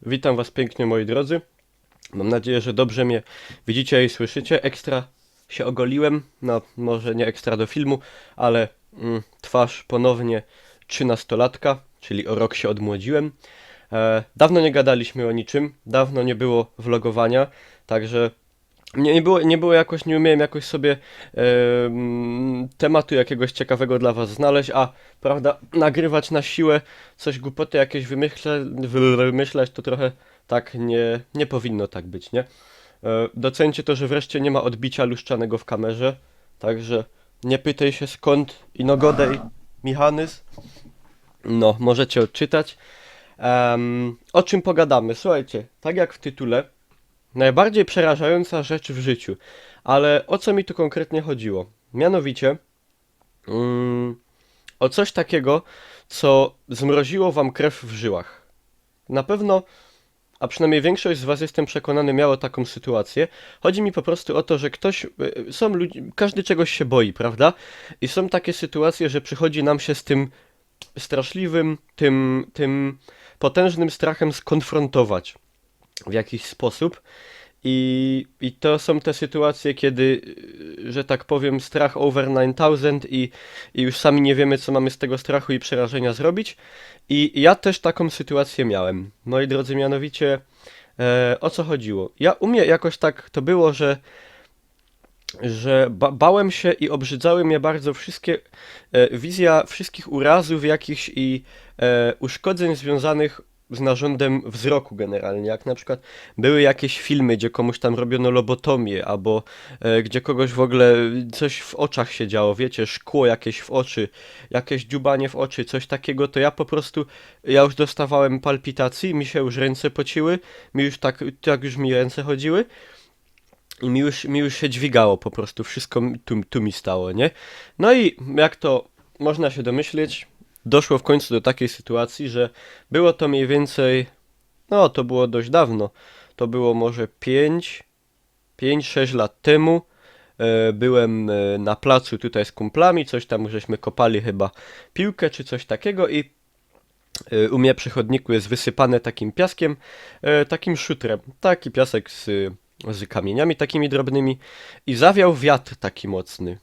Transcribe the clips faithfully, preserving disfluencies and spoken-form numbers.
Witam Was pięknie, moi drodzy. Mam nadzieję, że dobrze mnie widzicie i słyszycie. Ekstra się ogoliłem. No, może nie ekstra do filmu, ale mm, twarz ponownie trzynastolatka, czyli o rok się odmłodziłem. E, dawno nie gadaliśmy o niczym, dawno nie było vlogowania, także nie, nie, było, nie było jakoś, nie umiałem jakoś sobie e, mm, tematu jakiegoś ciekawego dla Was znaleźć, a prawda, nagrywać na siłę, coś głupoty jakieś wymyśle, wy- wymyślać, to trochę tak nie, nie powinno tak być, nie? E, doceńcie to, że wreszcie nie ma odbicia lustrzanego w kamerze, także nie pytaj się skąd i no godej, Michanis. No, możecie odczytać. Em, o czym pogadamy? Słuchajcie, tak jak w tytule, najbardziej przerażająca rzecz w życiu. Ale o co mi tu konkretnie chodziło? Mianowicie mm, o coś takiego, co zmroziło Wam krew w żyłach. Na pewno, a przynajmniej większość z Was, jestem przekonany, miało taką sytuację. Chodzi mi po prostu o to, że ktoś, e, są ludzie, każdy czegoś się boi, prawda? I są takie sytuacje, że przychodzi nam się z tym straszliwym, tym, tym potężnym strachem skonfrontować w jakiś sposób. I, I to są te sytuacje, kiedy, że tak powiem, strach over nine thousand i, i już sami nie wiemy, co mamy z tego strachu i przerażenia zrobić. I ja też taką sytuację miałem, moi drodzy, mianowicie e, o co chodziło? Ja u mnie jakoś tak to było, że że ba bałem się i obrzydzały mnie bardzo wszystkie e, wizja wszystkich urazów jakichś i e, uszkodzeń związanych z narządem wzroku generalnie, jak na przykład były jakieś filmy, gdzie komuś tam robiono lobotomię, albo e, gdzie kogoś w ogóle coś w oczach się działo, wiecie, szkło jakieś w oczy, jakieś dziubanie w oczy, coś takiego, to ja po prostu, ja już dostawałem palpitacji, mi się już ręce pociły, mi już tak, tak już mi ręce chodziły i mi już, mi już się dźwigało po prostu, wszystko mi- tu, tu mi stało, nie? No i jak to można się domyśleć, doszło w końcu do takiej sytuacji, że było to mniej więcej, no to było dość dawno, to było może pięć, pięć, sześć lat temu. E, byłem e, na placu tutaj z kumplami, coś tam żeśmy kopali chyba piłkę czy coś takiego i e, u mnie przy chodniku jest wysypane takim piaskiem, e, takim szutrem, taki piasek z, z kamieniami takimi drobnymi i zawiał wiatr taki mocny.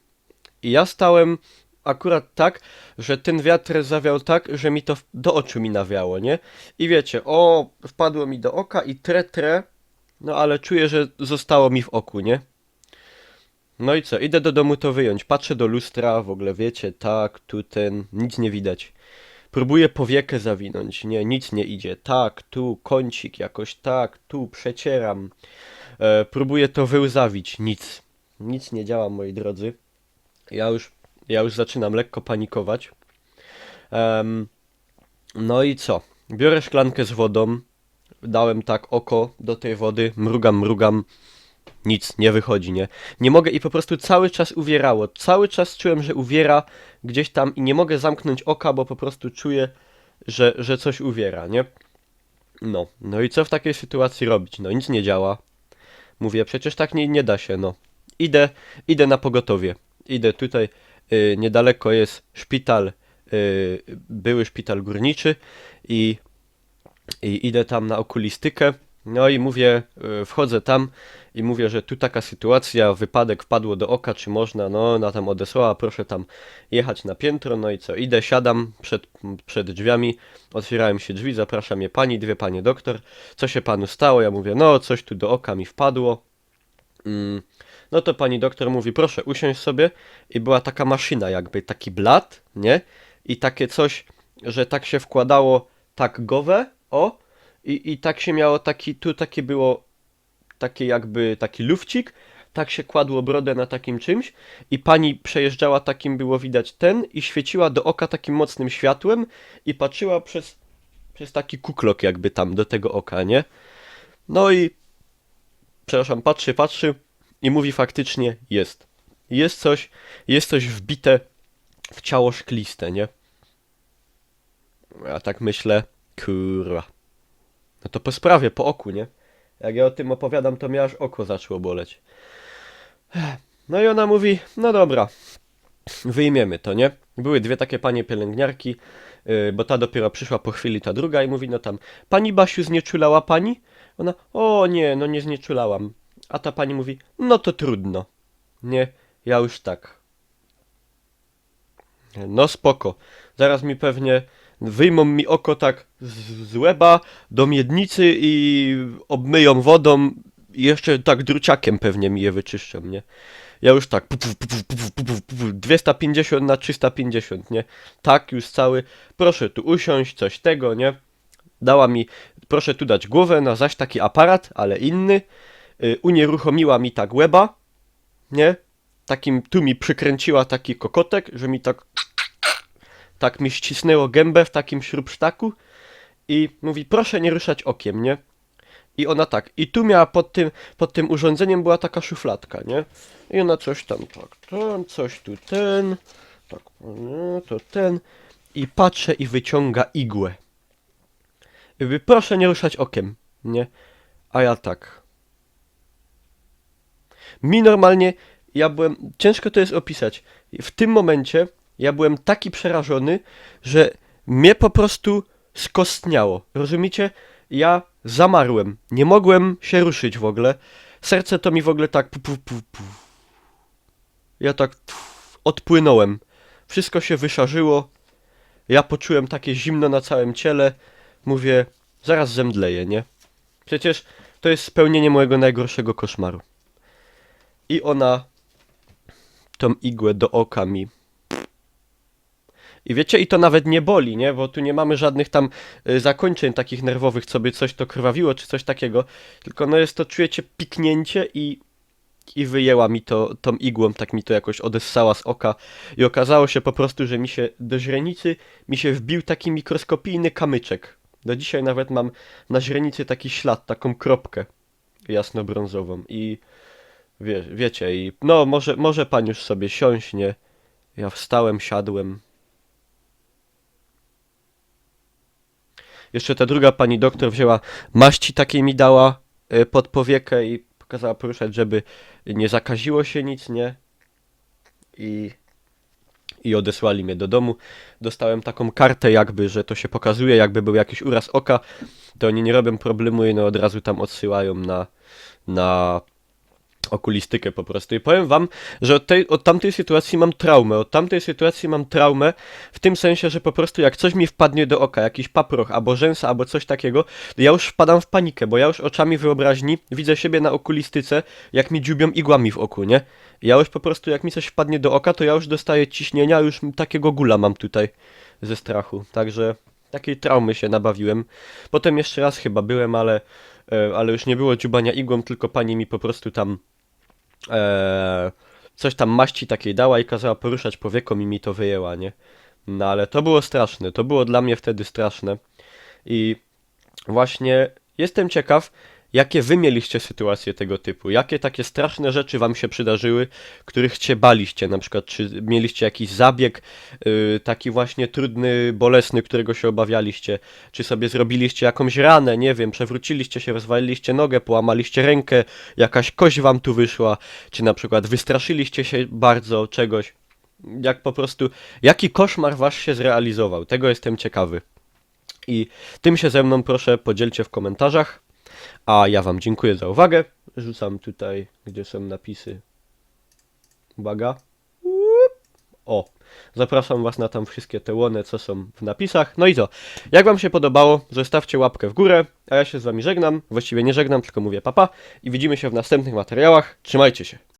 I ja stałem akurat tak, że ten wiatr zawiał tak, że mi to w- do oczu mi nawiało, nie? I wiecie, o, wpadło mi do oka i tre, tre, no ale czuję, że zostało mi w oku, nie? No i co, idę do domu to wyjąć, patrzę do lustra, w ogóle wiecie, tak, tu ten, nic nie widać. Próbuję powiekę zawinąć, nie, nic nie idzie, tak, tu kącik jakoś, tak, tu przecieram. E, próbuję to wyłzawić, nic. Nic nie działa, moi drodzy. Ja już, ja już zaczynam lekko panikować. Em, no i co? Biorę szklankę z wodą, dałem tak oko do tej wody, mrugam, mrugam, nic nie wychodzi, nie? Nie mogę i po prostu cały czas uwierało, cały czas czułem, że uwiera gdzieś tam i nie mogę zamknąć oka, bo po prostu czuję, że, że coś uwiera, nie? No, no i co w takiej sytuacji robić? No nic nie działa. Mówię, przecież tak nie, nie da się, no. Idę, idę na pogotowie. Idę tutaj, y, niedaleko jest szpital, y, były szpital górniczy i, i idę tam na okulistykę. No i mówię, y, wchodzę tam i mówię, że tu taka sytuacja, wypadek wpadło do oka, czy można, no ona tam odesłała, proszę tam jechać na piętro, no i co, idę, siadam przed, przed drzwiami, otwierają się drzwi, zaprasza mnie pani, dwie panie doktor, co się panu stało? Ja mówię, no coś tu do oka mi wpadło. Mm. No to pani doktor mówi, proszę usiąść sobie i była taka maszyna jakby, taki blat, nie? I takie coś, że tak się wkładało tak gowę, o, i, i tak się miało taki, tu takie było, takie jakby taki lufcik, tak się kładło brodę na takim czymś i pani przejeżdżała, takim było widać ten i świeciła do oka takim mocnym światłem i patrzyła przez, przez taki kuklok jakby tam do tego oka, nie? No i przepraszam, patrzy, patrzy i mówi faktycznie jest. Jest coś, jest coś wbite w ciało szkliste, nie? Ja tak myślę, kurwa. No to po sprawie, po oku, nie? Jak ja o tym opowiadam, to mnie aż oko zaczło boleć. No i ona mówi, no dobra, wyjmiemy to, nie? Były dwie takie panie pielęgniarki, Yy, bo ta dopiero przyszła po chwili, ta druga, i mówi, no tam, pani Basiu, znieczulała pani? Ona, o nie, no nie znieczulałam. A ta pani mówi, no to trudno. Nie, ja już tak. No spoko. Zaraz mi pewnie wyjmą mi oko tak z, z łeba do miednicy i obmyją wodą i jeszcze tak druciakiem pewnie mi je wyczyszczą, nie? Ja już tak, pu, pu, pu, pu, pu, pu, pu, pu, dwesta pięćdziesiąt na trzysta pięćdziesiąt, nie? Tak już cały, proszę tu usiąść, coś tego, nie? Dała mi, proszę tu dać głowę na zaś taki aparat, ale inny. Y, unieruchomiła mi tak łeba, nie? Takim, tu mi przykręciła taki kokotek, że mi tak, tak mi ścisnęło gębę w takim śrubsztaku i mówi, proszę nie ruszać okiem, nie? I ona tak, i tu miała pod tym, pod tym urządzeniem była taka szufladka, nie? I ona coś tam tak, ten, coś tu, ten, tak, nie, to ten. I patrzę i wyciąga igłę. Jakby, proszę nie ruszać okiem, nie? A ja tak. Mi normalnie, ja byłem, ciężko to jest opisać. W tym momencie ja byłem taki przerażony, że mnie po prostu skostniało. Rozumiecie? Ja zamarłem. Nie mogłem się ruszyć w ogóle. Serce to mi w ogóle tak pu, pu, pu, pu. Ja tak, pff, odpłynąłem. Wszystko się wyszarzyło. Ja poczułem takie zimno na całym ciele. Mówię, zaraz zemdleję, nie? Przecież to jest spełnienie mojego najgorszego koszmaru. I ona tą igłę do oka mi. I wiecie, i to nawet nie boli, nie? Bo tu nie mamy żadnych tam y, zakończeń takich nerwowych, co by coś to krwawiło, czy coś takiego. Tylko no jest to, czujecie, piknięcie i, i wyjęła mi to tą igłą, tak mi to jakoś odessała z oka. I okazało się po prostu, że mi się do źrenicy mi się wbił taki mikroskopijny kamyczek. Do dzisiaj nawet mam na źrenicy taki ślad, taką kropkę jasnobrązową. I wie, wiecie, i no może, może pan już sobie siąść, nie? Ja wstałem, siadłem. Jeszcze ta druga pani doktor wzięła maści, takiej mi dała y, pod powiekę i pokazała poruszać, żeby nie zakaziło się nic, nie? I, i odesłali mnie do domu. Dostałem taką kartę jakby, że to się pokazuje, jakby był jakiś uraz oka, to oni nie robią problemu i no od razu tam odsyłają na, na okulistykę po prostu. I powiem wam, że od, tej, od tamtej sytuacji mam traumę. Od tamtej sytuacji mam traumę w tym sensie, że po prostu jak coś mi wpadnie do oka, jakiś paproch, albo rzęsa, albo coś takiego, to ja już wpadam w panikę, bo ja już oczami wyobraźni widzę siebie na okulistyce, jak mi dziubią igłami w oku, nie? Ja już po prostu, jak mi coś wpadnie do oka, to ja już dostaję ciśnienia, już takiego gula mam tutaj ze strachu. Także takiej traumy się nabawiłem. Potem jeszcze raz chyba byłem, ale, e, ale już nie było dziubania igłą, tylko pani mi po prostu tam e, coś tam maści takiej dała i kazała poruszać powieką i mi to wyjęła, nie? No ale to było straszne, to było dla mnie wtedy straszne. I właśnie jestem ciekaw, jakie wy mieliście sytuacje tego typu, jakie takie straszne rzeczy wam się przydarzyły, których się baliście, na przykład czy mieliście jakiś zabieg y, taki właśnie trudny, bolesny, którego się obawialiście, czy sobie zrobiliście jakąś ranę, nie wiem, przewróciliście się, rozwaliliście nogę, połamaliście rękę, jakaś kość wam tu wyszła, czy na przykład wystraszyliście się bardzo czegoś. Jak po prostu, jaki koszmar wasz się zrealizował? Tego jestem ciekawy. I tym się ze mną proszę podzielcie w komentarzach. A ja wam dziękuję za uwagę. Rzucam tutaj, gdzie są napisy. Uwaga. O, zapraszam was na tam wszystkie te łony, co są w napisach. No i co? Jak wam się podobało, zostawcie łapkę w górę, a ja się z wami żegnam. Właściwie nie żegnam, tylko mówię papa. I widzimy się w następnych materiałach. Trzymajcie się.